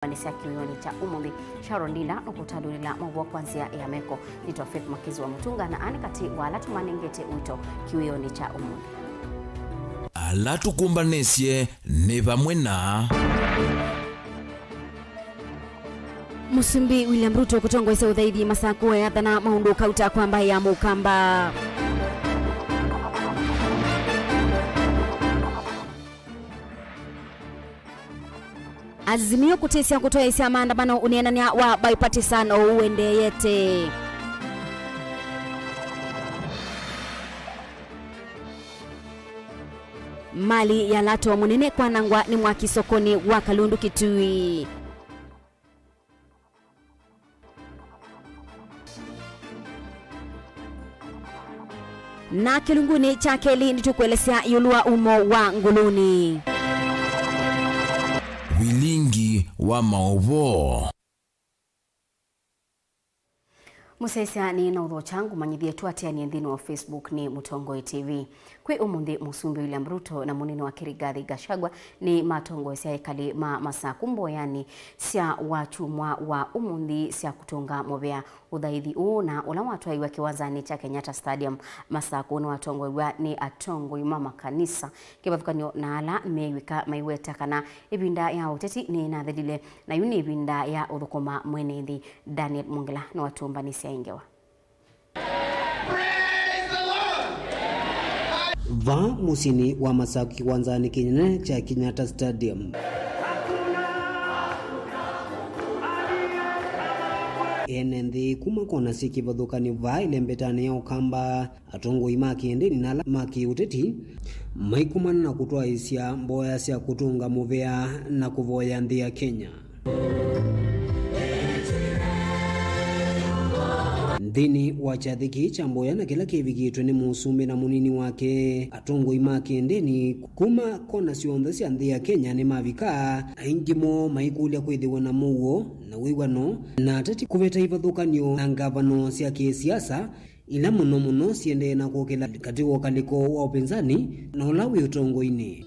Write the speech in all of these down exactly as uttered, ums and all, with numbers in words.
Nĩ sya kĩwĩonĩ kya ũmũnthĩ. Sharon Ndinda nũkũtandũlĩla maũvoo kwa nzĩa ya meko. Nĩtwa Faith Makizi wa Mũtunga, na anĩ katĩ wa ala tũmanengete ũito kĩwĩonĩ kya ũmũnthĩ. Ala tũkũmbanĩsye nĩ vamwe na Mũsumbĩ William Ruto kũtongoesya ũthaithi Masakũ eathana maũndũ kauta kwa mbaĩ ya Mũkamba. Azimio kũtĩsya kũtwaĩsya maandamano, ũneenany'a wa bipartisan ũendeeyete. Mali ya Lato mũnene kwanangwa nĩ mwaki sokonĩ wa Kalundu Kitui. Na kĩlungunĩ kya kelĩ nĩtũkũelesya ĩũlũ wa umo wa ngũlũnĩ. Vilingi wa maũvoo. Mũsyaĩĩsya nĩ na ũthokya ngũmanyĩthye tũatĩanĩe nthĩnĩ wa Facebook nĩ Mũtongoi T V. Kwĩ ũmũnthĩ, Mũsumbĩ William Ruto na mũnini wake Rigathi Gachagua nĩmatongoesya ekali ma Masakũ mboyanĩ sya wakyumwa wa ũmũnthĩ sya kũtũnga mũvea. Ũthaithi ũũ na ũla watwaiwe kĩwanzanĩ kya Kenyatta Stadium Masakũ nĩwatongoew'a nĩ atongoi ma makanisa, kĩvathũkany'o na ala mew'ĩka maiweta kana ĩvinda ya ũteti nĩnathelile, na yu nĩ ĩvinda ya ũthũkũma mwene nthĩ. Daniel Mongela nĩwatũmbanĩsya ĩ ngewa. Vaa mũsyĩnĩ wa Masakũ kĩwanzanĩ kĩnene kya Kenyatta Stadium, ene nthĩ kuma kona syĩ kĩvathũkany'o vaa ĩlembetanĩ ya Ũkamba, atongoi ma kĩndĩni na ala ma kĩũteti maikomana na kũtwaĩsya mboya sya kũtũnga mũvea na kũvoya nthĩ ya Kenya. Nthĩnĩ wa kyathĩ kĩĩ kya mboya na kĩla kĩvikĩtwe nĩ mũsumbĩ na mũnini wake, atongoi ma kĩndĩni kuma kona syonthe sya nthĩ ya Kenya nĩmavika, aingĩ moo maikũlya kwĩthĩwa na mũuo na wĩw'ano, na ateti kũveta ivathũkany'o na ngavano sya kĩsiasa ila mũno mũno siendee na kũkĩla katĩ wa ũkalĩko wa ũpinzani na ũla wĩ ũtongoinĩ.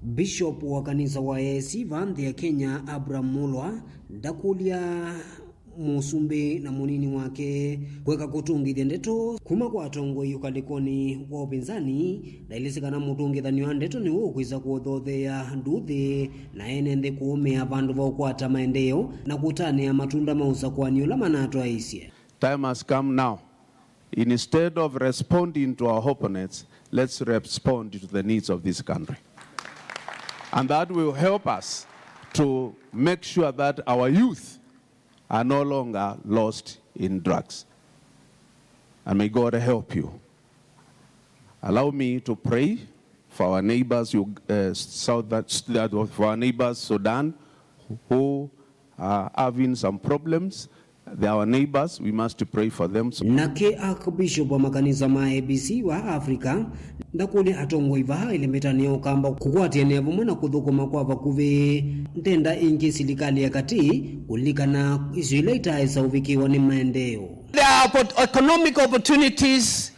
Bishop wa kanisa wa A A C vaa nthĩ ya Kenya, Abraham Mulwa, ndakũlya mũsumbĩ na mũnini wake kweka kũtũngĩthya ndeto kuma kwa atongoi ũkalĩkonĩ wa ũpinzani, na ĩlĩsĩ kana mũtũngĩthany'o wa ndeto nĩwe ũkwĩsa kũthotheea nduthi na ene nthĩ kũũmĩa vandũ va ũkwata maendeeo na kũtanĩa matunda ma ũsakũani ũla manatwaĩĩsye. Time has come now. Instead of responding to our opponents, let's respond to the needs of this country. And that will help us to make sure that our youth are no longer lost in drugs. And may God help you. Allow me to pray for our neighbors, Ug-, uh, South, that, that, for our neighbors Sudan, who are having some problems. They are our neighbors, we must pray for them. So Nake Archbishop wa makanisa ma A B C wa Africa ndakũlya atongoi vaa ĩlembetanĩ ya Ũkamba kũkwatĩanĩa vamwe na kũthũkũma kwa vakuvĩ nthenda ĩngĩ silikalĩ ya katĩ kũlilikana isio ila itaaĩsa ũvikĩwa nĩ maendeeo. There are oppor-, economic opportunities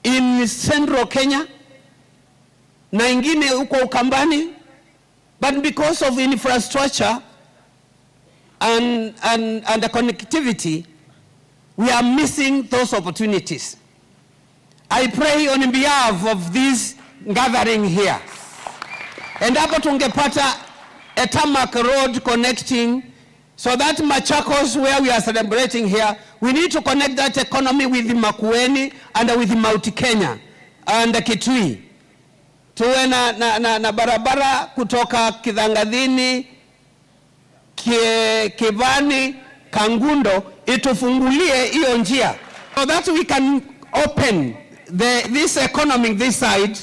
in central Kenya na ingine huko Ukambani, but because of infrastructure and, and, and the connectivity, we are missing those opportunities. I pray on behalf of this gathering here. Endapo tungepata a tarmac road connecting so that Machakos, where we are celebrating here, we need to connect that economy with Makueni and with Mount Kenya and Kitui. Tuwe na, na, na, na barabara kutoka Kithangathini, Kie-, Kivani, Kangundo, itufungulie hiyo njia so that we can open the, this economy this side,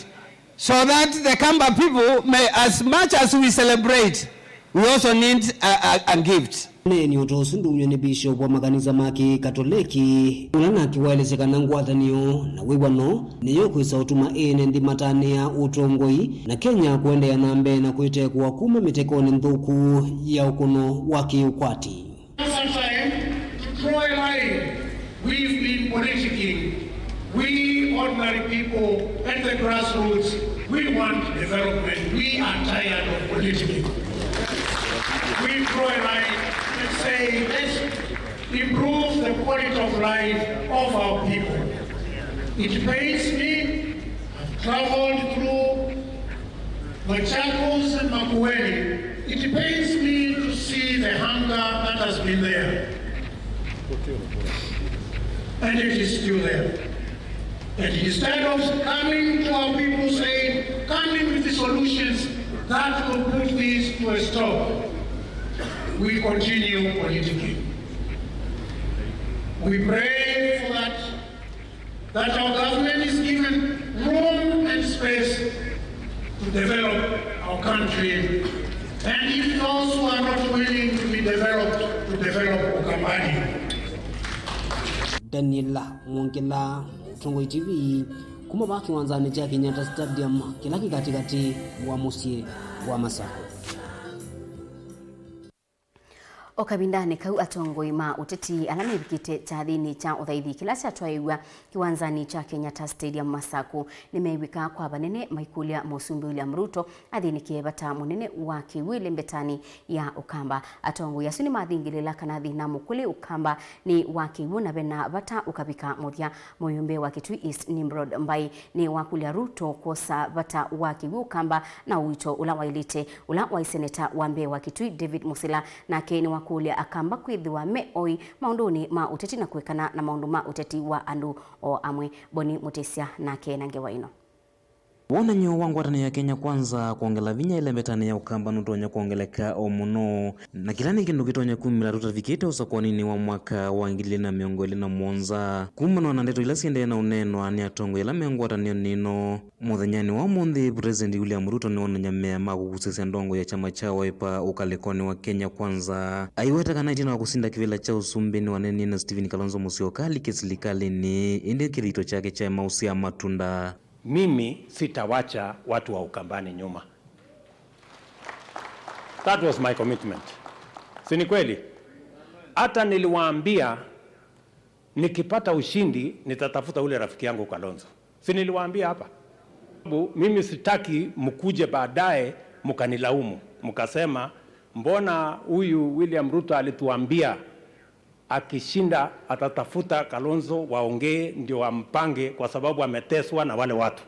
so that the Kamba people may, as much as we celebrate, we also need a, a, a gift. Ũneeni o ta ũsu ndumw'e nĩ Bishop wa makanisa ma Kĩkatoleki, ũla nake waelesya kana ngwatanĩo na wĩw'ano nĩyo ĩkwĩsa ũtuma ene nthĩ matanĩa ũtongoi na Kenya kũendeea na mbee na kwĩtekũa kuma mĩtekonĩ nthũku ya ũkũno wa kĩũkwati. Sometime to draw a line, we've been politicking. We ordinary people at the grassroots, We want development. We are tired of politicking. We draw a line and say, let's improve the quality of life of our people. It pains me. I've traveled through Machakos and Makueni. It pains me to see the hunger that has been there. And it is still there. And instead of coming to our people saying, coming with the solutions that will put this to a stop, we continue politicking. We pray for that, that our government is given room and space to develop our country. And if those who are not willing to be developed, to develop Ukambani. Daniel Mwongela, Tongoi T V, kuma vaa kĩwanzanĩ kya Kenyatta Stadium, kĩla kĩ katĩkatĩ wa mũsyĩ wa Masakũ. O kavindanĩ kau, atongoi ma ũteti ala mevikĩte kyathĩnĩ kya ũthaithi kĩla kyatwaĩw'a kĩwanzanĩ kya Kenyatta Stadium Masakũ nĩmew'ĩka kwa vanene maikũlya Mũsumbĩ William Ruto athĩnĩkĩe vata mũnene wa kĩw'ũ ĩlembetanĩ ya Ũkamba. Atongoi asu nĩmathingĩlĩla kana thĩna mũkũlĩ Ũkamba nĩ wa kĩw'ũ na vena vata ũkavika mũthya. Mũyũmbe wa Kitui East Nimrod Mbai nĩwakũlya Ruto kwosa vata wa kĩw'ũ Ũkamba na ũito ũla waĩlĩte. Ũla waĩ seneta wa mbee wa Kitui David Musila nake nĩwakũlya Akamba kwĩthĩwa me oĩ maũndũnĩ ma ũteti na kũekana na maũndũ ma ũteti wa andũ o amwe. Boni Mũtĩsya nake na ngewa ĩno. Wonany'o wa ngwatanĩo ya Kenya Kwanza kwongela vinya ĩlembetanĩ ya Ũkamba nũtonya kwongeleka o mũno, na kĩla nĩ kĩndũ kĩtonya kumĩla tũtavikĩte ũsakũaninĩ wa mwaka wa ngili ilĩ na mĩongo ĩlĩ na mũonza. Kumana na ndeto ila siendee na ũneenwa nĩ atongoi ala me ngwatanĩonĩ ĩno, mũthenyanĩ wa ũmũnthĩ, President William Ruto nĩwonany'a mea ma kũkusĩsya ndongo ya kyama kya Wiper ũkalĩkonĩ wa Kenya Kwanza. Aiweta kana ĩtina wa kũsinda kĩvĩla kya ũsumbĩ nĩwaneenie na Stephen Kalonzo Musyoka alike silikalĩnĩ, ĩndĩ kĩthito kyake kyaema ũsyaa matunda. Mimi sitawacha watu wa Ukambani nyuma. That was my commitment. Si ni kweli? Hata niliwaambia nikipata ushindi nitatafuta ule rafiki yangu Kalonzo. Si niliwaambia hapa? Mimi sitaki mkuje baadaye mkanilaumu, mkasema mbona huyu William Ruto alituambia akishinda atatafuta Kalonzo waongee ndio wampange kwa sababu ameteswa na wale watu.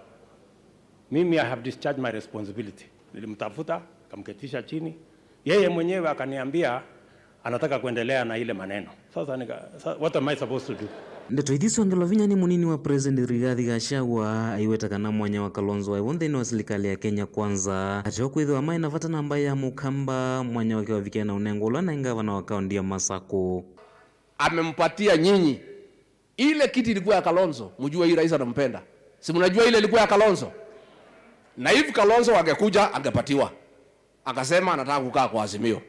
Mimi I have discharged my responsibility. Nilimtafuta, nikamketisha chini. Yeye mwenyewe akaniambia anataka kuendelea na ile maneno. Sasa nika, sa, what am I supposed to do? Ndeto ithi syongelwa vinya nĩ mũnini wa President Rigathi Gachagua aiweta kana mwanya wa Kalonzo waĩ vo nthĩnĩ wa silikalĩ ya Kenya Kwanza, ateo kwĩthĩwa maĩ na vata na mbaĩ ya Mũkamba, mwanya wake wavikĩe na ũnengwa ũla naĩ ngavana wa kaũntĩ ya Masakũ. Amempatia nyinyi. Ile kiti ilikuwa ya Kalonzo, mjue hii rais anampenda. Si mnajua ile ilikuwa ya Kalonzo? Na if Kalonzo angekuja, angepatiwa. Akasema anataka kukaa kwa Azimio.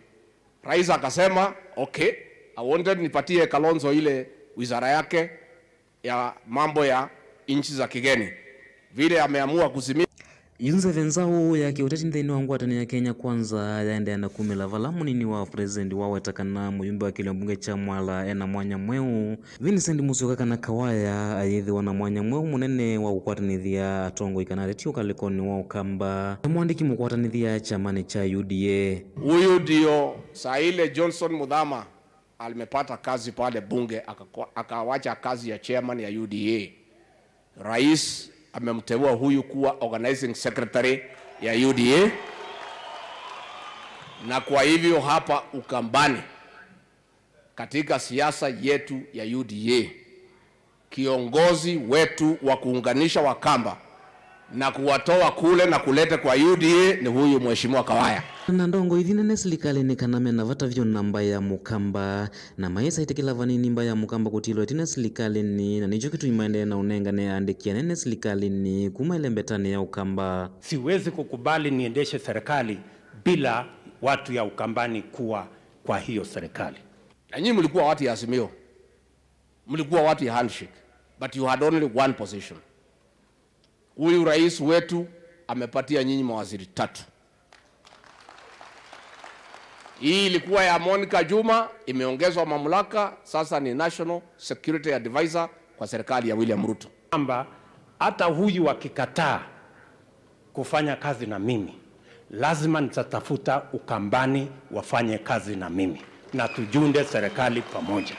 Rais akasema, "Okay, I wanted nipatie Kalonzo ile wizara yake ya mambo ya nchi za kigeni." Vile ameamua kuzimia. Yu nzeve nzaũ ya kĩũteti nthĩnĩ wa ngwatanĩo ya Kenya Kwanza yaendeea na kumĩla vala mũnini wa president waweta kana mũyumbe wa kĩlio mbunge kya Mwala ena mwanya mweũ. Vincent Musyoka kana Kawaya ayĩthĩwa na mwanya mweũ mũnene wa kũkwatanĩthya atongoi kana ateti ũkalĩkonĩ wa Ũkamba na mwandĩki mũkwatanĩthya kyamanĩ kya U D A. Huyu ndio saa ile Johnson Muthama amepata kazi pale bunge, akakwa-, akawacha kazi ya chairman ya U D A. Rais amemteua huyu kuwa organizing secretary ya U D A, na kwa hivyo hapa Ukambani, katika siasa yetu ya U D A, kiongozi wetu wa kuunganisha Wakamba na kuwatoa kule na kulete kwa U D A ni huyu Mheshimiwa Kawaya. Na ndongo ithi nene silikalĩnĩ kana mena vata vyũ na mbaĩ ya Mũkamba, na maĩsa ĩtĩkĩla vanini mbaĩ ya Mũkamba kũtilwa ĩtina silikalĩnĩ, na nĩkyo kĩtumi maendee na ũnengane aandĩki anene silikalĩnĩ kuma ĩlembetanĩ ya Ũkamba. Siwezi kukubali niendeshe serikali bila watu ya Ukambani kuwa kwa hiyo serikali. Na nyinyi mlikuwa watu ya Azimio, mlikuwa watu ya handshake, but you had only one position. Huyu rais wetu amepatia nyinyi mawaziri tatu. Hii ilikuwa ya Monica Juma, imeongezwa mamlaka, sasa ni National Security Advisor kwa serikali ya William Ruto. Kwamba hata huyu akikataa, kufanya kazi na mimi, lazima nitatafuta Ukambani wafanye kazi na mimi na tujiunde serikali pamoja.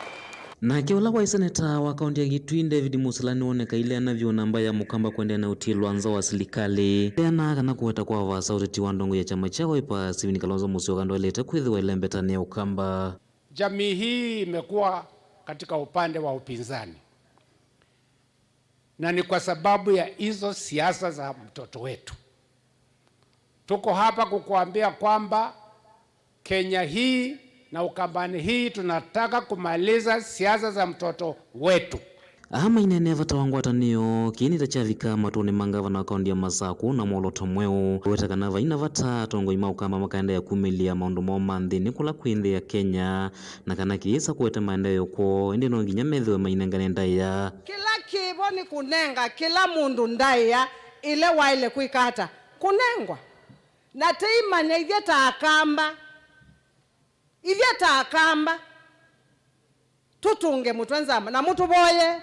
Nake ũla waĩ seneta wa kaũntĩ ya Kitui, David Musila, nĩwonekaile ana vyũ namba ya Mũkamba kũendeea na ũtiĩlwa nza wa silikalĩ. Eanaa kana kũweta kwa vaasa ũteti wa ndongo ya kyama kya Wiper, Stephen Kalonzo Musyoka, ndwaĩlĩte kwĩthĩwa ĩlembetanĩ ya Ũkamba. Jamii hii imekuwa katika upande wa upinzani, na ni kwa sababu ya hizo siasa za mtoto wetu. Tuko hapa kukuambia kwamba Kenya hii na Ukambani hii tunataka kumaliza siasa za mtoto wetu. Aa maineenea vata wa ngwatanĩo, kĩĩ nĩ ta kyavika matũnĩ ma ngavana wa kaũntĩ ya Masakũ na mwolooto mweũ. Weta kana vai na vata atongoi ma Ũkamba makaendeea kumĩlya maũndũ moo ma nthĩnĩ kũla kwĩ nthĩ ya Kenya, na kana kĩyĩsa kũete maendeeo kwoo, ĩndĩ no nginya methĩwe mainengane ndaĩa. Kĩla kĩvo nĩ kũnenga kĩla mũndũ ndaĩa ĩla waĩle kwĩka ata? Kũnengwa. Na tĩimanya ithyĩ ta Akamba, ithyĩ ta Akamba, tũtũnge mũtwe nzama na mũtũvoye.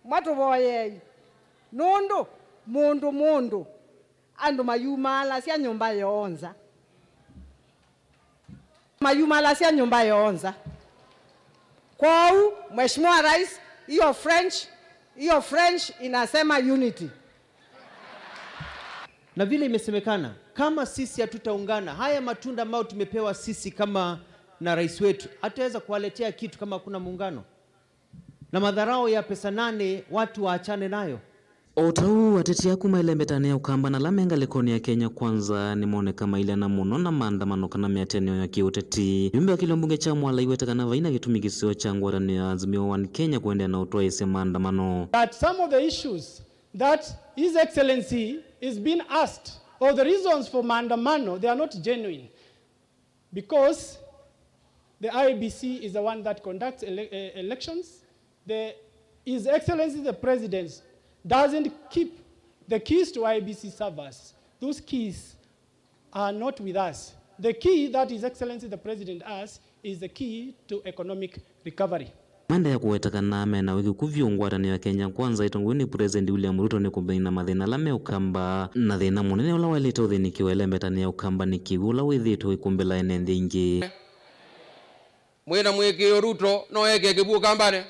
Mwatũvoyei. Nũndũ mũndũ mũndũ, andũ mayumaalasya nyũmba yoo nza. Mayumaalasya nyũmba yoo nza. Kwoou, Mheshimiwa Rais, hiyo French, hiyo French inasema unity. Na vile imesemekana, kama sisi hatutaungana, haya matunda ambayo tumepewa sisi kama na rais wetu, hataweza kuwaletea kitu kama hakuna muungano. Na madharau ya pesa nane, watu waachane nayo. O ta ũu, ateti aa kuma ĩlembetanĩ ya Ũkamba na ala me ngalĩkonĩ ya Kenya Kwanza nĩmoneka mailyana mũno na maandamano kana mĩatĩanĩo ya kĩũteti. Mũmbunge wa kĩlio mbunge kya Mwala aiweta kana vai na kĩtumi kĩseo kya ngwatanĩo ya Azimio One Kenya kũendeea na ũtwaĩĩsya maandamano. That some of the issues that His Excellency is being asked, or the reasons for maandamano, they are not genuine. Because the I E B C is the one that conducts ele-, eh, elections. The, His Excellency the President doesn't keep the keys to I E B C servers. Those keys are not with us. The key that His Excellency the President has is the key to economic recovery. Maendeea kũweta kana me na wĩkĩku vyũ ngwatanĩo ya Kenya Kwanza ĩtongoew'e nĩ President William Ruto nĩ kũmina mathĩna ala me Ũkamba, na thĩna mũnene ũla waĩlĩte ũthĩnĩkĩwa ĩlembetanĩ ya Ũkamba nĩ kĩw'ũ ũla wĩthĩĩtwe ũikumbĩla ene nthĩ ingĩ. Mwĩ na mũĩkĩĩo Ruto no eke kĩw'ũ Ũkambanĩ?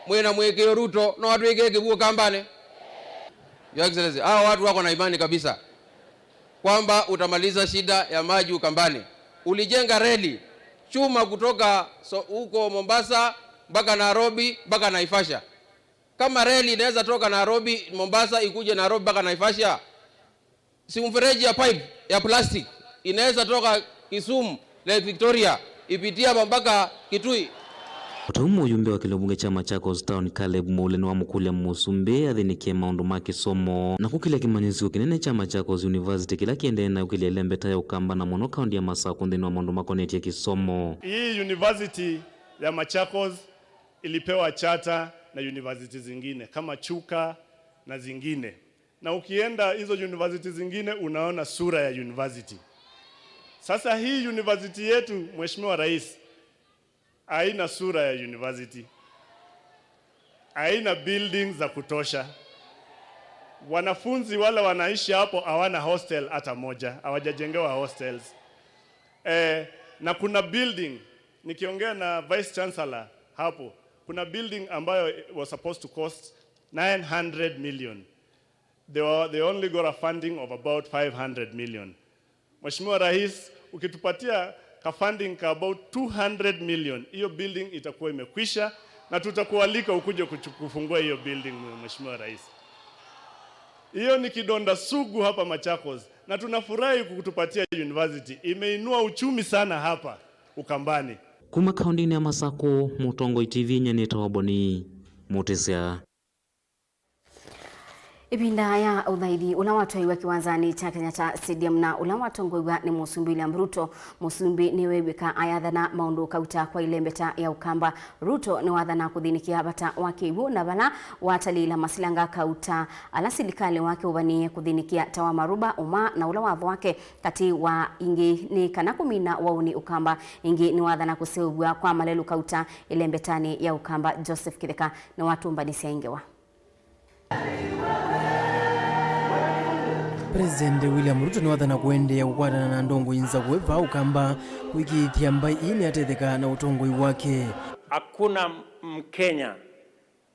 Mwĩ na mũĩkĩĩo Ruto no atwĩkĩe kĩw'ũ Ũkambanĩ? Your Excellency, hawa watu wako na imani kabisa kwamba utamaliza shida ya maji Ukambani. Ulijenga reli chuma kutoka so-, huko Mombasa mpaka Nairobi mpaka Naivasha. Kama reli inaweza toka Nairobi, Mombasa, ikuje Nairobi mpaka Naivasha, si mfereji ya pipe ya plastic inaweza toka Kisumu, Lake Victoria, ipitie hapa mpaka Kitui. O ta ũu mũyumbe wa kĩlio mbunge kya Machakos Town, Caleb Mũle, nĩwamũkũlya mũsumbĩ athĩnĩkĩe maũndũ ma kĩsomo na kũkĩlya kĩmanyĩsyo kĩnene kya Machakos University kĩla kĩendee na ũkĩlya ĩlembeta ya Ũkamba na mũno kaũntĩ ya Masakũ nthĩnĩ wa maũndũ makonetye kĩsomo. Hii university ya Machakos ilipewa charter na university zingine kama Chuka na zingine. Na ukienda hizo university zingine, unaona sura ya university. Sasa hii university yetu, Mheshimiwa Rais, haina sura ya university. Haina buildings za kutosha. Wanafunzi wale wanaishi hapo hawana hostel hata moja, hawajajengewa hostels. Eh, na kuna building, nikiongea na Vice Chancellor hapo, kuna building ambayo was supposed to cost nine hundred million. They were, they only got a funding of about five hundred million. Mheshimiwa Rais, ukitupatia ka funding ka about two hundred million, hiyo building itakuwa imekwisha na tutakualika ukuje kuchu-, kufungua hiyo building, Mheshimiwa Rais. Hiyo ni kidonda sugu hapa Machakos, na tunafurahi kukutupatia university. Imeinua uchumi sana hapa Ukambani. Kuma kaũntĩnĩ ya Masakũ, Mũtongoi T V, nyie nĩtawa Boni Mũtĩsya. Ĩvinda ya ũthaithi ũla watwaiwe kĩwanzanĩ kya Kenyatta Stadium na ũla watongoew'a nĩ Mũsumbĩ William Ruto, Mũsumbĩ nĩweew'ĩka ayathana maũndũ kauta kwa ĩlembeta ya Ũkamba. Ruto nĩwathana kũthĩnĩkĩa vata wa kĩw'ũ na vala watalĩĩla masilanga kauta ala silikalĩ wake ũvanĩĩe kũthĩnĩkĩa ta wa Maruba, Ũmaa na ũla watho wake katĩ wa ingĩ nĩ kana kũmina waũni Ũkamba. Ĩngĩ nĩwathana kũseũvw'a kwa malelũ kauta ĩlembetanĩ ya Ũkamba. Joseph Kĩtheka nĩwatũmbanĩsya ĩ ngewa. President William Ruto nĩwathana kũendeea kũkwatana na ndongoi nzakũe vaa Ũkamba kũĩkĩĩthya mbaĩ ii nĩyatetheka na ũtongoi wake. Hakuna Mkenya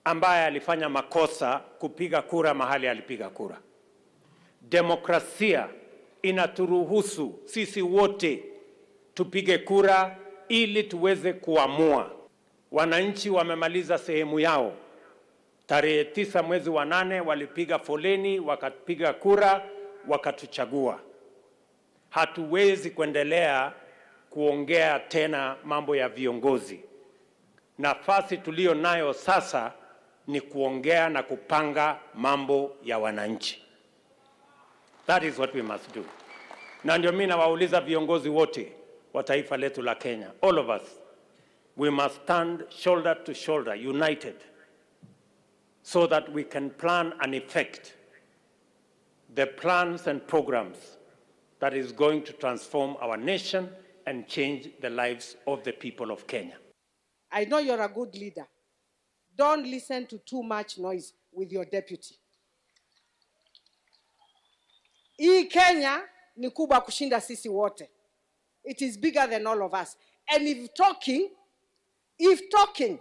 ambaye alifanya makosa kupiga kura mahali alipiga kura. Demokrasia inaturuhusu sisi wote tupige kura ili tuweze kuamua. Wananchi wamemaliza sehemu yao. Tarehe tisa mwezi wa nane walipiga foleni, wakapiga kura, wakatuchagua. Hatuwezi kuendelea kuongea tena mambo ya viongozi. Nafasi tulio nayo sasa ni kuongea na kupanga mambo ya wananchi. That is what we must do. Na ndio mimi nawauliza viongozi wote wa taifa letu la Kenya, all of us, we must stand shoulder to shoulder, united, so that we can plan and effect the plans and programs that is going to transform our nation and change the lives of the people of Kenya. I know you're a good leader. Don't listen to too much noise with your deputy. Hii Kenya ni kubwa kushinda sisi wote. It is bigger than all of us. And if talking, if talking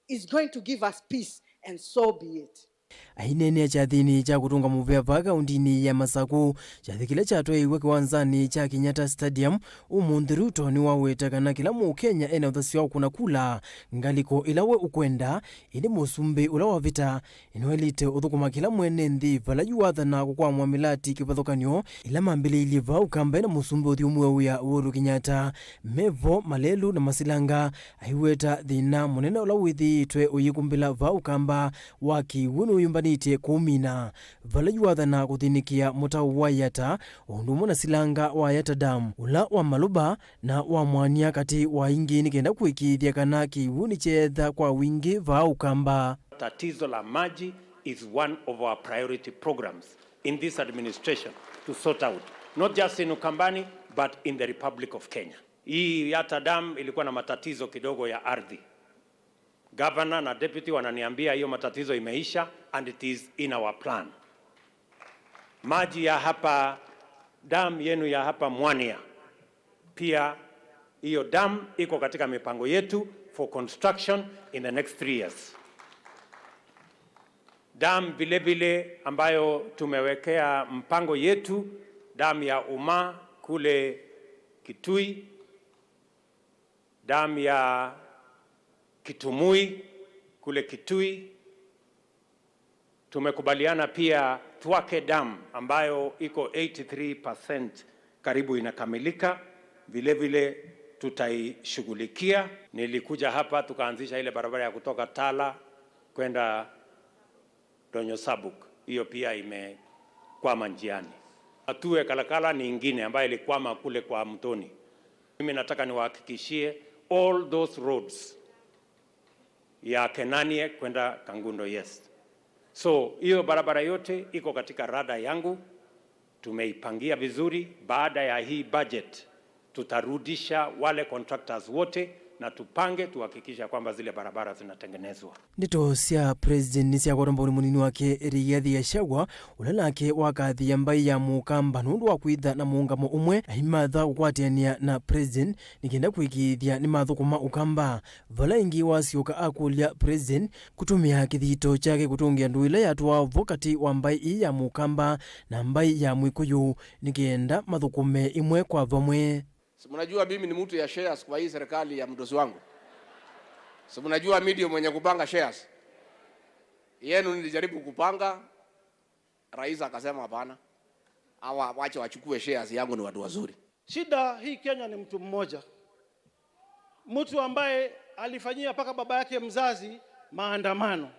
is going to give us peace, and so be it. Aineenea kyathĩnĩ kya kũtũnga mũvea vaa kaũndĩnĩ ya Masakũ, kyathĩ kĩla kyatwaĩiwe kĩwanzanĩ kya Kenyatta Stadium ũmũnthĩ, Ruto nĩwaweta kana kĩla Mũkenya ena ũthasyo wa kũkũna kula ngalĩko ĩla we ũkwenda, ĩndĩ mũsumbĩ ũla wavĩta nĩwaĩlĩte ũthũkũma kĩla mwene nthĩ vala yu wathana kũkwamũa mĩlati kĩvathũkany'o ĩla mambĩlĩilye vaa Ũkamba na mũsumbĩ ũthyũmũe wĩa Uhuru Kenyatta. Mevo, malelũ na masilanga aiweta thĩna mũnene ũla wĩthĩĩtwe ũyĩkumbĩla vaa Ũkamba wa kĩw'ũ nĩũyũmbanĩtye kũũmina, vala yu wathana kũthĩnĩkĩa mũtaũ wa Yatta, o ũndũ ũmwe na silanga wa Yatta Dam, ũla wa malũva na wa mwanya katĩ wa ingĩ, nĩ kenda kũĩkĩĩthya kana kĩw'ũ nĩkyeetha kwa wingĩ vaa Ũkamba. Tatizo la maji is one of our priority programs in this administration to sort out, not just in Ukambani, but in the Republic of Kenya. Hii Yatta Dam ilikuwa na matatizo kidogo ya ardhi. Governor na deputy wananiambia hiyo matatizo imeisha and it is in our plan. Maji ya hapa, dam yenu ya hapa Mwania, pia hiyo dam iko katika mipango yetu for construction in the next three years. Dam vile vile ambayo tumewekea mpango yetu, dam ya Uma kule Kitui, dam ya Kitumui kule Kitui. Tumekubaliana pia Thwake Dam ambayo iko eighty three percent karibu inakamilika, vile vile tutaishughulikia. Nilikuja hapa tukaanzisha ile barabara ya kutoka Tala kwenda Donyo Sabuk, hiyo pia imekwama njiani. Atue Kalakala ni ingine ambayo ilikwama kule kwa Mtoni. Mimi nataka niwahakikishie all those roads ya Kenanie kwenda Kangundo, yes. So, hiyo barabara yote iko katika rada yangu, tumeipangia vizuri. Baada ya hii budget, tutarudisha wale contractors wote na tupange, tuhakikisha kwamba zile barabara zinatengenezwa. Ndeto sya President nĩsyakwatwa mbau nĩ mũnini wake Rigathi Gachagua, ũla nake wakathĩĩa mbaĩ ya Mũkamba nũndũ wa kwĩtha na mũũngamo ũmwe, aimatha kũkwatĩanĩa na President nĩ kenda kũĩkĩĩthya nĩmathũkũma Ũkamba. Vala ĩngĩ wasyoka akũlya President kũtũmĩa kĩthito kyake kũtũngĩa ndũũ ĩla yatũaa vo katĩ wa mbaĩ ĩĩ ya Mũkamba na mbaĩ ya Mwĩkũyũ nĩ kenda mathũkũme ĩmwe kwa vamwe. Si mnajua mimi ni mtu ya shares kwa hii serikali ya mdosi wangu? Si mnajua mimi ndio mwenye kupanga shares? Yenu nilijaribu kupanga, rais akasema hapana. Hawa wache wachukue shares yangu, ni watu wazuri. Shida hii Kenya ni mtu mmoja. Mtu ambaye alifanyia mpaka baba yake mzazi maandamano.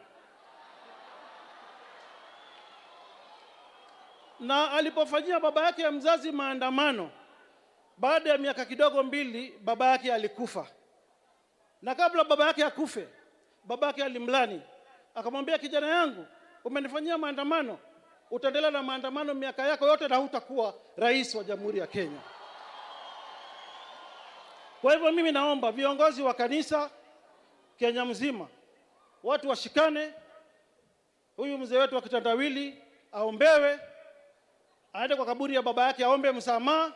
Na alipofanyia baba yake mzazi maandamano, baada ya miaka kidogo mbili, baba yake alikufa. Na kabla baba yake akufe, baba yake alimlani, akamwambia, "Kijana yangu, umenifanyia maandamano, utaendelea na maandamano miaka yako yote na hutakuwa rais wa Jamhuri ya Kenya." Kwa hivyo mimi naomba viongozi wa kanisa Kenya mzima, watu washikane, huyu mzee wetu wa kitandawili aombewe, aende kwa kaburi ya baba yake aombe msamaha,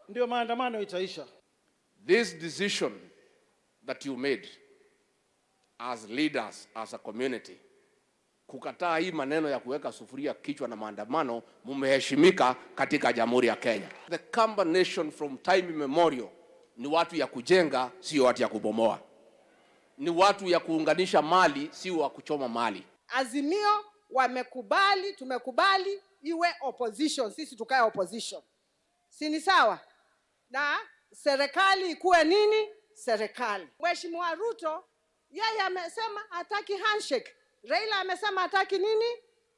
ndio maandamano itaisha. This decision that you made as leaders, as a community, kukataa hii maneno ya kuweka sufuria kichwa na maandamano, mumeheshimika katika Jamhuri ya Kenya. The Kamba nation from time immemorial ni watu ya kujenga, sio watu ya kubomoa. Ni watu ya kuunganisha mali, sio wa kuchoma mali. Azimio wamekubali, tumekubali iwe opposition, sisi tukae opposition. Si ni sawa? Na serikali ikuwe nini? Serikali. Mheshimiwa Ruto, yeye amesema hataki handshake. Raila amesema hataki nini?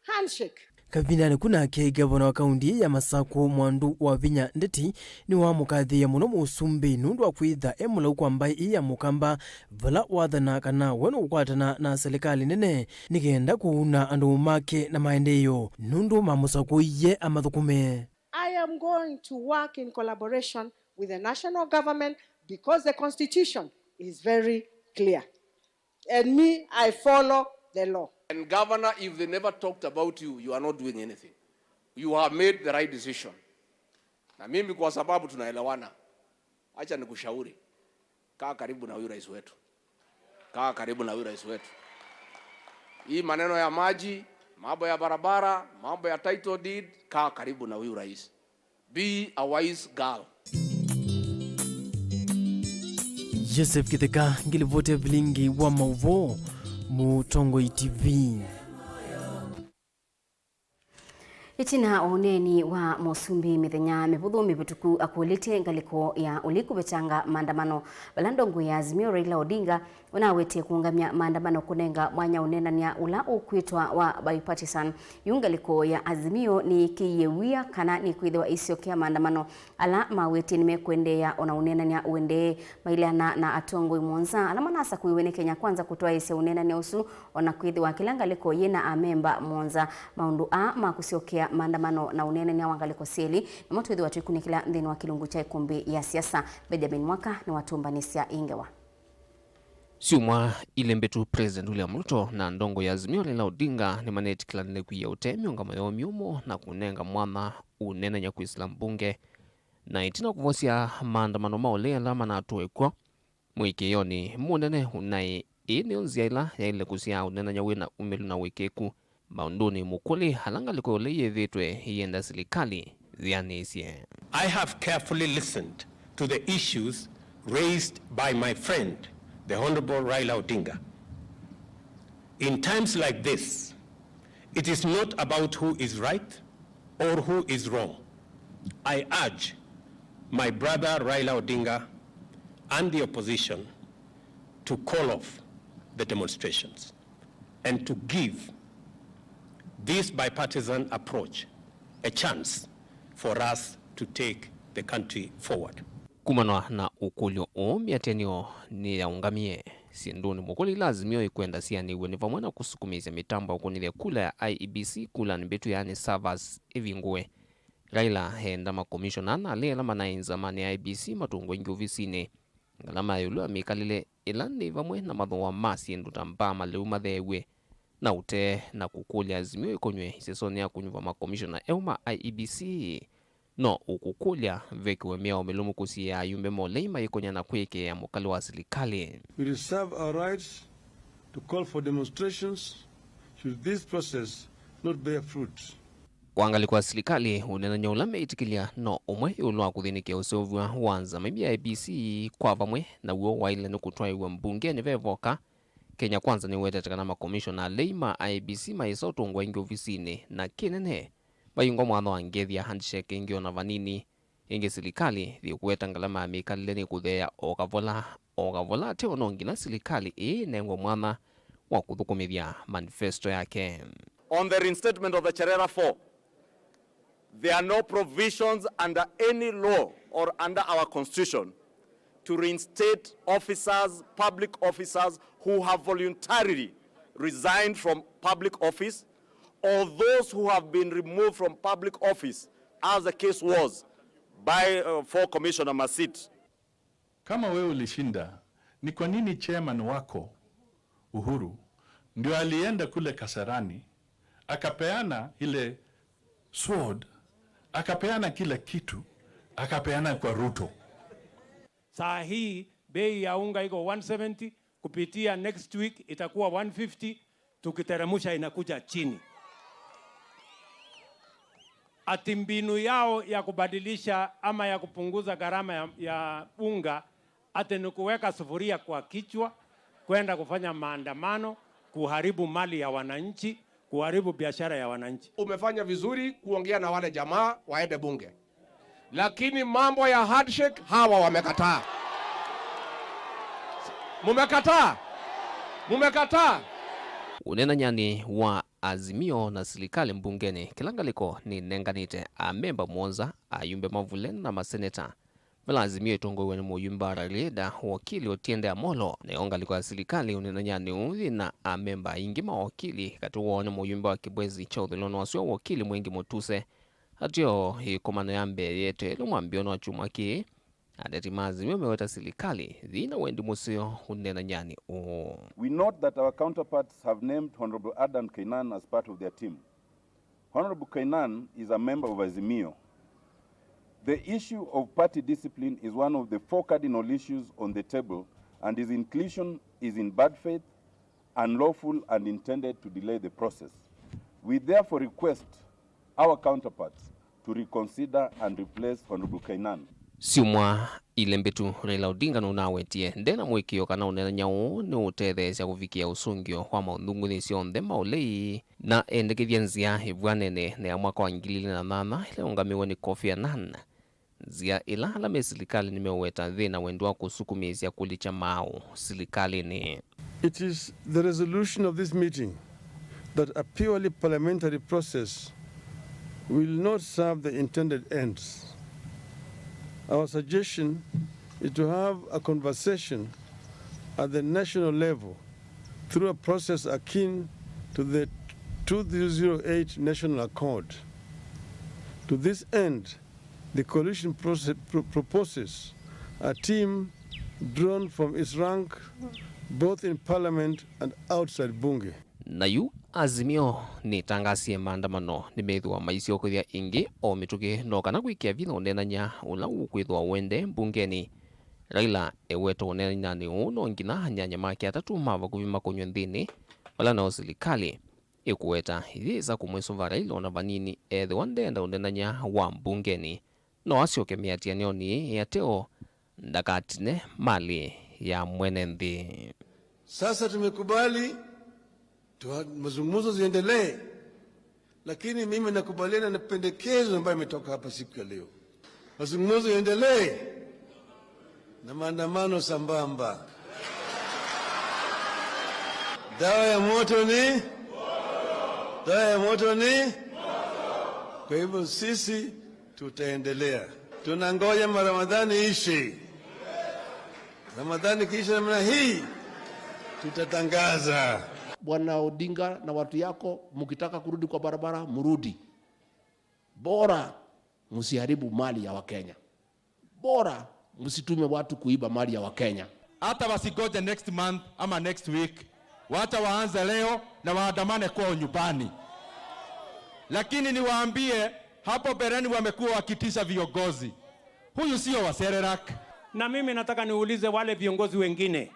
Handshake. Kavindanĩ ku nake, ngavana wa kaunti ya Masakũ, Mwandu wa Vinya Ndeti, nĩwamũkathĩĩe mũno mũsumbĩ nũndũ wa kwĩtha e mũlau kwa mbaĩ ĩĩ ya Mũkamba, vala wathana kana we nũkwatana na silikalĩ nene nĩ kenda kũuna andũ make na maendeeo nũndũ mamũsakũie amathũkũme. I am going to work in collaboration with the national government because the constitution is very clear. And me, I follow the law. And Governor, if they never talked about you, you are not doing anything. You have made the right decision. Na mimi, kwa sababu tunaelewana, acha nikushauri. Kaa karibu na huyu rais wetu. Kaa karibu na huyu rais wetu. Hii maneno ya maji, mambo ya barabara, mambo ya title deed, kaa karibu na huyu rais. Be a wise girl. Joseph Kitheka, ngilivoti ya vilingi wa mauvoo, Mũtongoi T V. Ĩtina wa ũneeni wa mũsumbĩ mĩthenya mĩvũthũ mĩvĩtũku akũlĩtye ngalĩko ya ũliku vetanga maandamano, vala ndongoi ya Azimio Raila Odinga ũnawetie kũũngamya maandamano kũnenga mwanya ũneenany'a ũla ũkwĩtwa wa bipartisan. Yu ngalĩko ya Azimio nĩĩkĩie wia kana nĩkwĩthĩwa ĩsyokea maandamano ala mawetie nĩmekũendeea ona ũneenany'a ũendee. Maileana na atongoi mũonza ala manasakũiwe nĩ Kenya Kwanza kũtwaĩĩsya ũneenany'a ũsu, ona kwĩthĩwa kĩla ngalĩko yĩ na amemba mũonza. Maũndũ aa ma kũsyokea maandamano na ũneenany'a wa ngalĩko syelĩ nĩmo twĩthĩwa twĩkunĩkĩla nthĩnĩ wa kĩlungu kya ĩkũmbĩ ya siasa. Benjamin Mwaka nĩwatũmbanĩsya ĩ ngewa. Syumwa ilĩ mbĩtu, President William Ruto na ndongoi ya Azimio Raila Odinga nĩmanetĩkĩlanile kwia ũtee mĩũngamo yoo myũmũ na kũnenga mwanya ũneenany'a kwĩsĩla mbunge. Na ĩtina kũvosya maandamano ma ũlei ala manatũe kw'o, mũĩkĩĩonĩ mũnene ũnaĩ, ĩĩ nĩyo nzĩa ĩla yaĩle kũsyaa ũneenany'a wĩ na umĩlu na ũĩkĩĩku maũndũnĩ mũkũlĩ ala ngalĩko ya ũlei yĩthĩĩtwe ĩyenda silikalĩ yĩanĩsye. I have carefully listened to the issues raised by my friend, the Honorable Raila Odinga. In times like this, it is not about who is right or who is wrong. I urge my brother Raila Odinga and the opposition to call off the demonstrations and to give this bipartisan approach a chance for us to take the country forward. Kumanwa na ũkũlyo ũũ, mĩatĩanĩo nĩyaũngamie syĩndũnĩ mũkũlĩ ila Azimio ĩkwenda sianĩw'e, nĩ vamwe na kũsukumĩĩsya mĩtambo ya kũnĩthya kula ya I E B C kulanĩ mbĩtu, yaani servers, ĩvingũwe. Raila eenda makomishona na alĩ ala manaĩ nzamanĩ ya I E B C matũngwe ingĩ ovisinĩ. Ngalama ya ĩũlũ ya mĩkalĩle ĩla nĩ vamwe na mathooa ma syĩndũ ta mbaa, malĩu matheew'e na ũtee, na kũkũlya Azimio ĩkonywe isesonĩ ya kũnyuva makomishona eũ ma I E B C. No ũkũkũlya vekĩwe mĩao mĩlũmu kũsiĩĩa ayumbe ma ũlei mayĩkonya na kwĩkĩĩa mũkalĩ wa silikalĩ. We reserve our rights to call for demonstrations should this process not bear fruit. Kwa ngalĩko ya silikalĩ, ũneenany'a ũla meĩtĩkĩlya no ũmwe ĩũlũ wa kũthĩnĩkĩa ũseũvw'a wa nzama imwe ya I E B C kwa vamwe, naw'o waĩle nĩ kũtwaĩw'a mbungenĩ vevoka. Kenya Kwanza nĩwetete kana makomishona alei ma I E B C mayĩsa ũtũngwa ĩngĩ ovisinĩ, na kĩnene, vayungwa mwanya wa ngethya handshake ĩngĩ ona vanini. Ĩngĩ, silikalĩ yĩkũweta ngalama ya mĩkalĩle nĩ kũtheea o kavola o kavola, ateo no nginya silikalĩ ĩĩ ĩnengwe mwanya wa kũthũkũmĩthya manifesto yake. On the reinstatement of the Cherera Four, there are no provisions under any law or under our constitution to reinstate officers, public officers who have voluntarily resigned from public office or those who have been removed from public office, as the case was by, uh, for Commissioner Masit. Kama wewe ulishinda, ni kwa nini chairman wako, Uhuru, ndio alienda kule Kasarani, akapeana ile Sword akapeana kila kitu, akapeana kwa Ruto. Saa hii bei ya unga iko one seventy, kupitia next week itakuwa one fifty, tukiteremusha inakuja chini. Ati mbinu yao ya kubadilisha ama ya kupunguza gharama ya, ya unga, ati ni kuweka sufuria kwa kichwa, kwenda kufanya maandamano, kuharibu mali ya wananchi, kuharibu biashara ya wananchi. Umefanya vizuri kuongea na wale jamaa waende bunge. Lakini mambo ya handshake, hawa wamekataa. Mumekataa? Mumekataa? Ũnenany'anĩ wa Azimio na silikalĩ mbungeni, kĩla ngalĩko nĩnenganĩte amemba mũonza, ayumbe mavule na maseneta. Vala Azimio ĩtongoew'e nĩ mũyumbe wa Rarieda, wakili Otiende Amollo, nayo ngalĩko ya silikalĩ ũnenany'anĩ ũũ yĩ na amemba aingĩ mawakili, katĩ woo nĩ mũyumbe wa Kibwezi kya ũthũĩlonĩ wa sua, wakili Mwengi Mutuse. Ateo ĩkomano ya mbee yeteelwe mwambĩonĩ wa kyumwa kĩĩ, ateti ma Azimio meweta silikalĩ yĩna wendi mũseo ũnenany'anĩ ũũ. We note that our counterparts have named Honorable Adan Keynan as part of their team. Honorable Keynan is a member of Azimio. The issue of party discipline is one of the four cardinal issues on the table, and his inclusion is in bad faith, unlawful, and intended to delay the process. We therefore request our counterparts to reconsider and replace Honorable Keynan. Syumwa ilĩ mbĩtu, Raila Odinga nũnawetie nde na mũĩkĩĩo kana ũnenany'a ũũ nĩũũtetheesya kũvikĩa ũsũngĩo wa maũthũngũnĩ syonthe ma ũlei, na endekethya nzĩa ĩvw'anene na ya mwaka wa ngili ilĩ na nyanya ĩla yũngamĩwe nĩ Kofi Annan, nzĩa ĩla ala me silikalĩ nĩmeũweta yĩ na wendi wa kũsukumĩĩsya kũlikya maaũ silikalĩnĩ. It is the resolution of this meeting that a purely parliamentary process will not serve the intended ends. Our suggestion is to have a conversation at the national level through a process akin to the two thousand eight National Accord. To this end, the coalition proce-, pro-, proposes a team drawn from its rank, both in parliament and outside bunge. Na yu Azimio nĩtangasie maandamano nĩmethĩwa maisyokethya ĩngĩ o mĩtũkĩ no kana kwĩkĩa vinya ũnenany'a ũla ũkwĩthĩwa ũendee mbungenĩ. Raila eweta ũnenany'anĩ ũũ no nginya anyanya make atatũ ma vakuvĩ makũnywe nthĩnĩ, vala nao silikalĩ ĩkũweta yĩsa kũmwĩsũva Raila ona vanini ethĩwa ndenda ũnenany'a wa mbungenĩ. No asyoke mĩatĩanĩonĩ ĩĩ ateo ndakatine mali ya mwene nthĩ. Sasa tumekubali tu, mazungumzo ziendelee, lakini mimi nakubaliana na pendekezo ambayo imetoka hapa siku ya leo. Mazungumzo yaendelee na maandamano sambamba. Dawa ya moto ni, dawa ya moto ni. Kwa hivyo sisi tutaendelea. Tunangoja Ramadhani ishe. Ramadhani kiisha namna hii, tutatangaza. Bwana Odinga na watu yako, mkitaka kurudi kwa barabara, mrudi. Bora msiharibu mali ya Wakenya. Bora msitume watu kuiba mali ya Wakenya. Hata wasigoje next month ama next week. Wacha waanze leo na waandamane kwao nyumbani. Lakini niwaambie, hapo mbeleni wamekuwa wakitisha viongozi. Huyu sio wa Serelak. Na mimi nataka niulize wale viongozi wengine,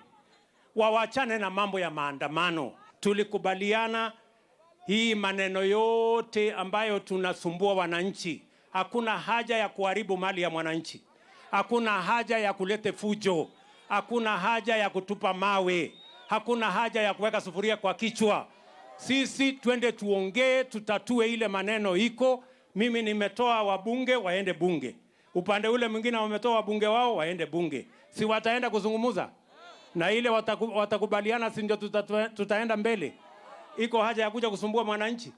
wawachane na mambo ya maandamano. Tulikubaliana hii maneno yote ambayo tunasumbua wananchi, hakuna haja ya kuharibu mali ya mwananchi. Hakuna haja ya kulete fujo. Hakuna haja ya kutupa mawe. Hakuna haja ya kuweka sufuria kwa kichwa. Sisi twende tuongee, tutatue ile maneno iko. Mimi nimetoa wabunge waende bunge. Upande ule mwingine wametoa wabunge wao waende bunge. Si wataenda kuzungumuza? Na ile wataku-, watakubaliana, si ndio tuta-, tutaenda mbele? Iko haja ya kuja kusumbua mwananchi?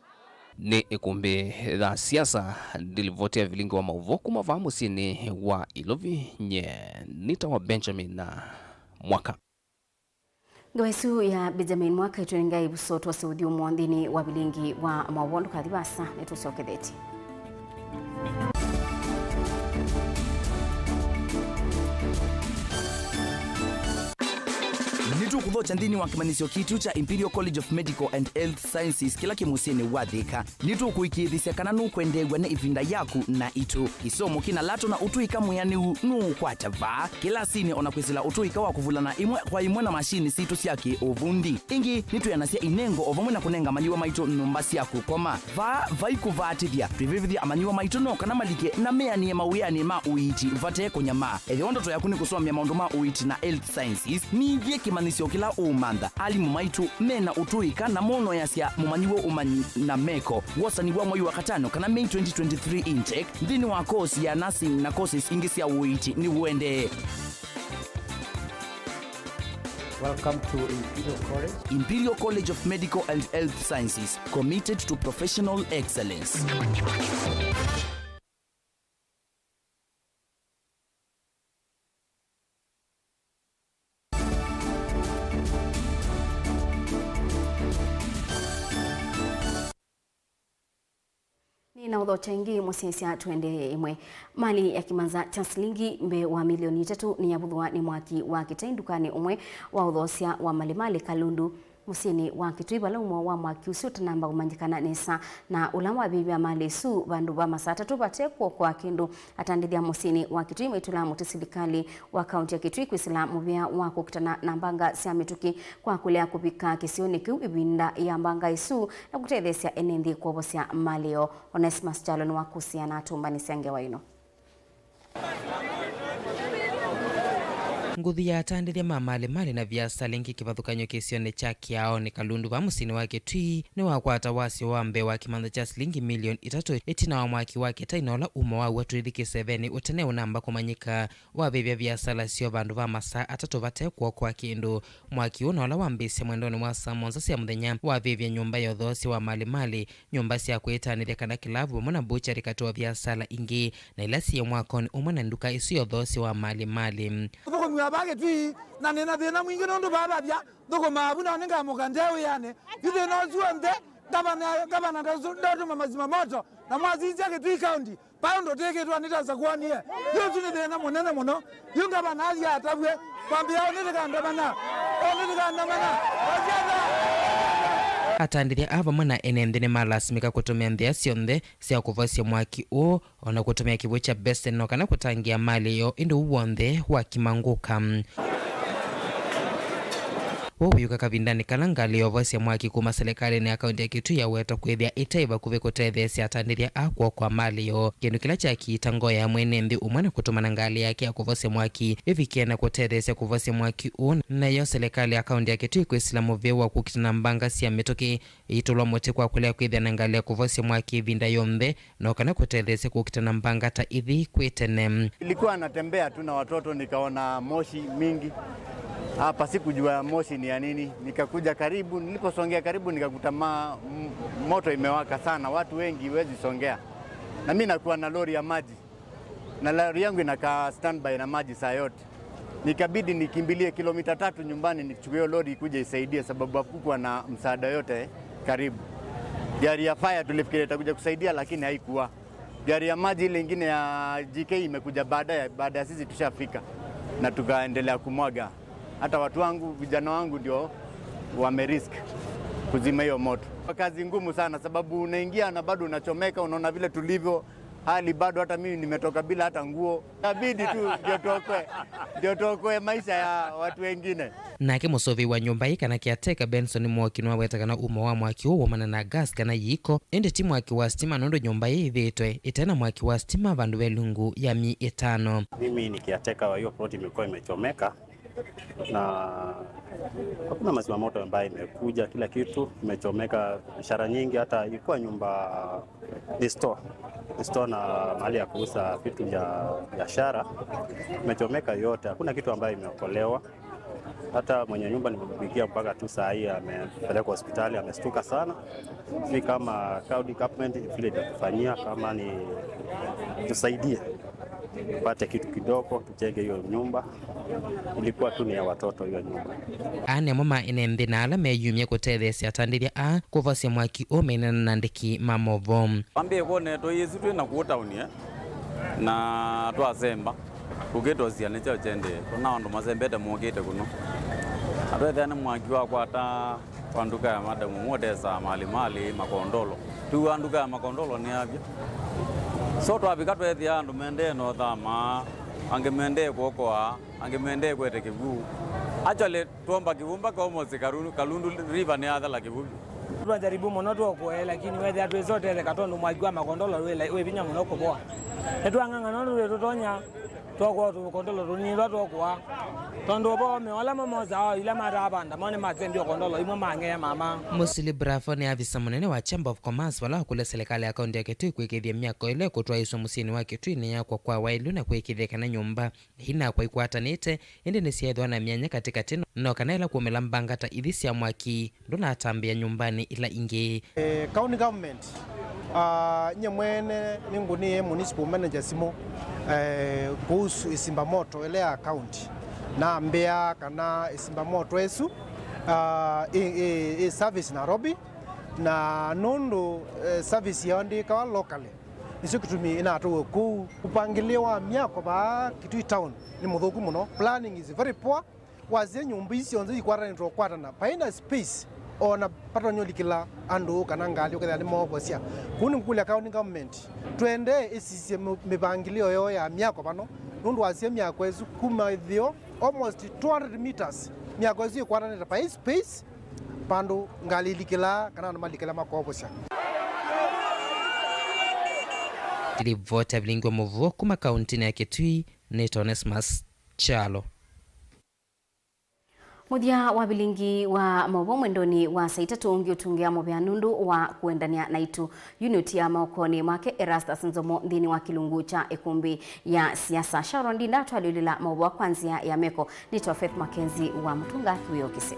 Nĩ ĩkũmbĩ ya siasa, ndilivoti ya vilingi wa maũvoo kuma vaa mũsyĩnĩ wa Ilovi, nye nĩtawa Benjamin Mwaka. Ngewa ĩsu ya Benjamin Mwaka ĩtũnengae ĩvuso twose ũthyũ mũonthĩnĩ wa vilingi wa maũvoo. Ndũkathi vaasa, nĩtũsyokethetye. Nĩ Tũkũthokya nthĩnĩ wa kĩmanyĩsyo kitũ kya Imperial College of Medical and Health Sciences kĩla kĩ mũsyĩnĩ wa Thika. Nĩtũkũĩkĩĩthĩsya kana nũkwendeew'a nĩ ĩvinda yaku na itũ. Kĩsomo kĩna lato na ũtũĩka mwĩanĩu nũũkwata vaa kĩlasinĩ, o na kwĩsĩla ũtũĩka wa kũvulana ĩmwe kwa ĩmwe na masinĩ sitũ sya kĩ-ũvundi. Ĩngĩ, nĩtwĩanasya inengo o vamwe na kũnenga amanyĩw'a maitũ nyũmba sya kũkoma. Vaa vai kũvaatĩthya, twĩvĩvĩthya amanyĩw'a maitũ no kana malike na meanĩe mawĩanĩ ma ũiiti vate kũnyamaa. Ethĩwa ndoto yaku nĩ kũsomea maũndũ ma ũiiti na health sciences, nĩthyĩ kĩmanyĩsyo kĩla ũũmantha. Alimũ maitũ me na ũtũĩka na monoeasya mũmanyĩw'a ũmanyi na meko. Wosani wa mwei wa katano kana May twenty twenty-three intake nthĩnĩ wa course ya nursing na courses ingĩ sya ũiiti nĩũendee. Welcome to Imperial College. Imperial College of Medical and Health Sciences, committed to professional excellence. Nĩnaũthokya ĩngĩ mũsyaĩĩsya tũendee ĩmwe. Mali ya kĩmanza kya silingi mbee wa milioni itatũ nĩyavuthwa nĩ mwaki wa kĩtai ndukanĩ ũmwe wa ũthoosya wa Mali Mali Kalundu, mũsyĩnĩ wa Kitui, vala ũmo wa mwaki ũsu ũtanamba kũmanyĩkana nesa, na ũla wavĩvya mali ĩsu vandũ va masaa atatũ vate kw'oko wa kĩndũ. Atandĩthya mũsyĩnĩ wa Kitui maitũla mũtĩ silikalĩ wa kaunti ya Kitui kwĩsĩla mũvĩa wa kũkitana na mbanga sya mĩtũkĩ kwa kũlea kũvika kĩsionĩ kĩu ĩvinda ya mbanga ĩsu na kũtetheesya ene nthĩ kwovosya mali yoo. Onesmus Kyalo nĩwakũsĩĩa na atũmbanĩsya ngewa ĩno. Nguthu ya atandĩthya ma mali mali na viasala ĩngĩ kĩvathũkany'o kĩsionĩ kya Kĩaonĩ Kalundu va mũsyĩnĩ wa Kitui nĩwakwata wasyo wa mbee wa kĩmanza kya silingi milioni itatũ ĩtina wa mwaki wa kĩtai, na ũla ũmo waw'o twĩthi kĩsevenĩ ũtene ũnamba kũmanyĩka. Wavĩvya viasala syoo vandũ va masaa atatũ vate kw'oko wa kĩndũ. Mwaki ũũ na ũla wambĩĩsye mwendonĩ wa saa mũonza sya mũthenya wavĩvya nyũmba ya ũthoosya wa mali mali, nyũmba sya kwĩtanĩthya kana kĩlavu, vamwe na mbuchari katĩ wa viasala ingĩ, na ila syĩ mwakonĩ ũmwe na nduka ĩsu ya ũthoosya wa mali mali. Ũthũkũmi wa vaa Kitui, na nĩ na thĩna mwingĩ nũndũ vaa vavya thũkũmaa vu, na nĩngamũka nde wĩanĩ. Yu thĩna ũsu onthe, ngavana, ngavana ndatũma mazima moto, na mwasisya Kitui County. Paũndũ tĩkĩtwa nĩtasakuanie. Yu ũsu nĩ thĩna mũnene mũno. Yu ngavana athi atavw'e. Kwambĩa ũnĩtĩkandamana. Ũnĩtĩkandamana. Wasiatha. Atandĩthya aa vamwe na ene nthĩ nĩmalasimĩka kũtũmĩa nzĩa syonthe sya kũvosya mwaki ũũ, o na kũtũmĩa kĩw'ũ kya beseni no kana kũtangĩa mali yoo, ĩndĩ ũu w'onthe wakimangũka. Ũũ wĩũka kavindanĩ kala ngalĩ ya ũvosya mwaki kuma silikalĩnĩ ya kaunti ya Kitui yawetwa kwĩthĩa ĩtaĩ vakuvĩ kũtetheesya atandĩthya aa kw'oko wa mali yoo, kĩndũ kĩla kyakiita ngoo ya mwene nthĩ ũmwe na kũtũmana ngalĩ yake ya kũvosya mwaki ĩvikie na kũtetheesya kũvosya mwaki ũũ. Nayo silikalĩ ya kaunti ya Kitui kwĩsĩla mũvĩa wa kũkitana mbanga sya mĩtũkĩ ĩitũlwa mũtĩ kwa kũlea kwĩthĩa na ngalĩ ya kũvosya mwaki ĩvinda yonthe, no kana kũtetheesya kũkitana mbanga ta ithi kwĩ tene. Nilikuwa natembea tu na watoto, nikaona moshi mingi hapa, sikujua moshi ni ya nini. Nikakuja karibu, niliposongea karibu nikakuta ma-, m-, moto imewaka sana, watu wengi, huwezi songea. Na mi nakuwa na lori ya maji, na lori yangu inakaa standby na maji saa yote. Nikabidi nikimbilie kilomita tatu nyumbani nichukue hiyo lori ikuje isaidie, sababu hakukuwa na msaada yote karibu. Gari ya fire tulifikiria itakuja kusaidia, lakini haikuwa. Gari ya maji ile ingine ya G K imekuja baadaye, baada ya sisi tushafika na tukaendelea kumwaga. Hata watu wangu, vijana wangu ndio wamerisk kuzima hiyo moto. Kazi ngumu sana, sababu unaingia na bado unachomeka, unaona vile tulivyo. Hali bado hata mimi nimetoka bila hata nguo. Inabidi tu ndio tuokoe, ndio tuokoe maisha ya watu wengine. Nake mũsũvĩi wa nyũmba ĩĩ kana caretaker Benson Mwoki nĩwaweta kana umo wa mwaki ũũ waumana na gas kana yiko, ĩndĩ ti mwaki wa sitima, nũndũ nyũmba ĩĩ ĩthĩĩtwe ĩte na mwaki wa sitima vandũ ve ilungu ya myei ĩtano. Mimi ni caretaker wa hiyo plot imekuwa imechomeka. Na hakuna mazima moto ambayo imekuja, kila kitu imechomeka, biashara nyingi, hata ilikuwa nyumba, ni store, ni store na mahali ya kuuza vitu vya biashara imechomeka yote, hakuna kitu ambayo imeokolewa. Hata mwenye nyumba nimempigia mpaka tu saa hii amepelekwa hospitali, amestuka sana. Sijui kama county government vile itatufanyia, kama ni tusaidie tupate kitu kidogo, tujenge hiyo nyumba. Ilikuwa tu ni ya watoto hiyo nyumba. Aa nĩmo ma ene nthĩ na ala meyumya kũtetheesya atandĩthya aa kũvosya mwaki ũũ maineena na andĩki ma movoo. Twambĩĩe kwona tũiĩsi twĩ na kũũ taoni, eh? Na twasemba, tũkĩtwa syana kyaũ kyendee, tũna andũ masembete mokĩte kũno. Na twethĩa nĩ mwaki wakwata kwa nduka ya Madam Motesa Malimali Makondolo. Tũw'a nduka ya Makondolo nĩ yavya. So twavika twethĩa andũ mendee no thama, angĩ mendee kuokoa, angĩ mendee kwete kĩw'ũ. Actually, twomba kĩw'ũ mpaka almost Karu-, Kalundu River nĩ yathela kĩw'ũ. Twajaribu mũno tuokoe, lakini wethĩa twĩsotetheka tondũ mwaki wa Makondolo wĩ la-, wĩ vinya mũno kũvoa. Nĩtwang'ang'ana ũndũ tũtonya. Twakoa tũkondolo tũnini twa twakũa, tondũ vo meola mamosaa ila mataa vanda mo nĩmasembie ũkondolo imwe mang'ea mama. Musili Bravo nĩ avisa mũnene wa Chamber of Commerce vala wakũlya silikalĩ ya kaunti ya Kitui kũĩkĩĩthya myako ĩla ĩkũtwaĩĩsw'a mũsyĩnĩ wa Kitui nĩ yakwa kwa waĩlu na kũĩkĩĩthya kana nyũmba inakwa ikwatanĩte, ĩndĩ nĩsyaĩthwa na myanya katĩkatĩ, no kana ĩla kũmĩla mbangata ithi sya mwaki ndũnatambĩa nyũmbanĩ ila ingĩ. Eh, county government, ah, nye mwene nĩngũnĩe municipal manager simũ, eh, kuhusu ĩsimba moto ĩla ya county. Nambĩa kana ĩsimba moto ĩsu, ah, ĩ, ĩ, ĩ service Nairobi, na nũndũ, eh, service yao ndĩkawa locally, nĩsyo kĩtumi ĩnatũwe kũu. Ũpangĩlĩo wa myako vaa Kitui town nĩ mũthũku mũno. Planning is very poor. Wasya nyũmba ii syonthe ikwatanĩtwe kwatana, vaina space ona patonya ũlikĩla andũ kana ngalĩ ũkethĩa nĩmoovosya. Kũu nĩngũkũlya county government twendee ĩsisye mĩ-, mĩvangĩlĩo yoo ya myako vano, nũndũ wasya myako ĩsu kuma ĩtheo almost two hundred meters, myako ĩsu ĩkwatanĩte, vai space vandũ ngalĩ ilikĩlaa kana andũ malikĩla makoovosya. Ndilivota vilingwa mũvuo kuma kauntinĩ ya Kitui, nĩ Onesmus Kyalo. Mũthya wa vilingi wa maũvoo mwendonĩ wa saa itatũ ũngĩ ũtungĩa mũvea nũndũ wa kũendanĩa naitũ. Unit ya maokonĩ make Erastus Nzomo nthĩnĩ wa kĩlungu kya ĩkũmbĩ ya siasa. Sharon Ndinda atwalĩlĩla maũvoo kwa nzĩa ya meko. Nĩtwa Faith Mackenzie wa Mũtunga wĩokĩsyo.